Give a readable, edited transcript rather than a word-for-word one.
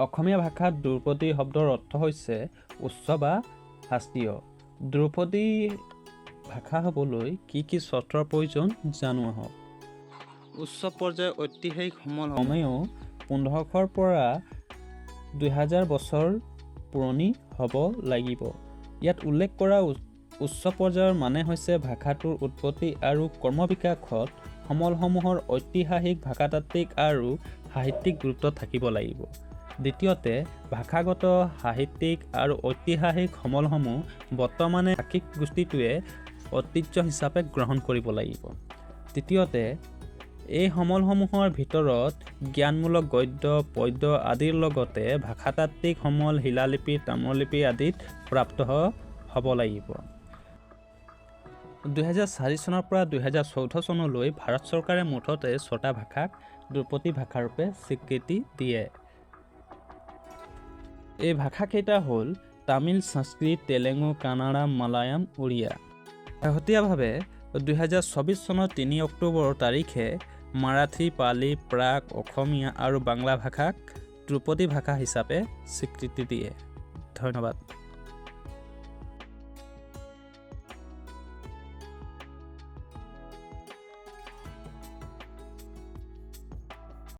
অসমীয়া ভাষাত ধ্ৰুপদী শব্দৰ অৰ্থ হৈছে উচ্চ বা শাস্ত্ৰীয়। ধ্ৰুপদী ভাষা হ'বলৈ কি কি চৰ্তৰ প্ৰয়োজন জানো আহক। উচ্চ পৰ্যায়ৰ ঐতিহাসিক সমল কমেও 1500ৰ পৰা 2000 বছৰ পুৰণি হ'ব লাগিব। ইয়াত উল্লেখ কৰা উচ্চ পৰ্যায়ৰ মানে হৈছে ভাষাটোৰ উৎপত্তি আৰু ক্ৰমবিকাশত সমলসমূহৰ ঐতিহাসিক, ভাষাতাত্ত্বিক আৰু সাহিত্যিক গুৰুত্ব থাকিব লাগিব। দ্বিতীয়তে, ভাষাগত, সাহিত্যিক আৰু ঐতিহাসিক সমলসমূহ বৰ্তমানে ভাষিক গোষ্ঠীটোৱে ঐতিহ্য হিচাপে গ্ৰহণ কৰিব লাগিব। তৃতীয়তে, এই সমলসমূহৰ ভিতৰত জ্ঞানমূলক গদ্য, পদ্য আদিৰ লগতে ভাষাতাত্ত্বিক সমল শিলালিপি, তাম্ৰলিপি আদিত প্ৰাপ্ত হ'ব লাগিব। 2004 চনৰ পৰা 2014 চনলৈ ভাৰত চৰকাৰে মুঠতে ছটা ভাষাক ধ্ৰুপদী ভাষাৰূপে স্বীকৃতি দিয়ে। এই ভাষাকেইটা হ'ল তামিল, সংস্কৃত, তেলেগু, কানাড়া, মালায়ালম, উড়িয়া। শেহতীয়াভাৱে 2024 চনৰ 3 অক্টোবৰ তাৰিখে মাৰাঠী, পালি, প্ৰাক, অসমীয়া আৰু বাংলা ভাষাক ধ্ৰুপদী ভাষা হিচাপে স্বীকৃতি দিয়ে। ধন্যবাদ।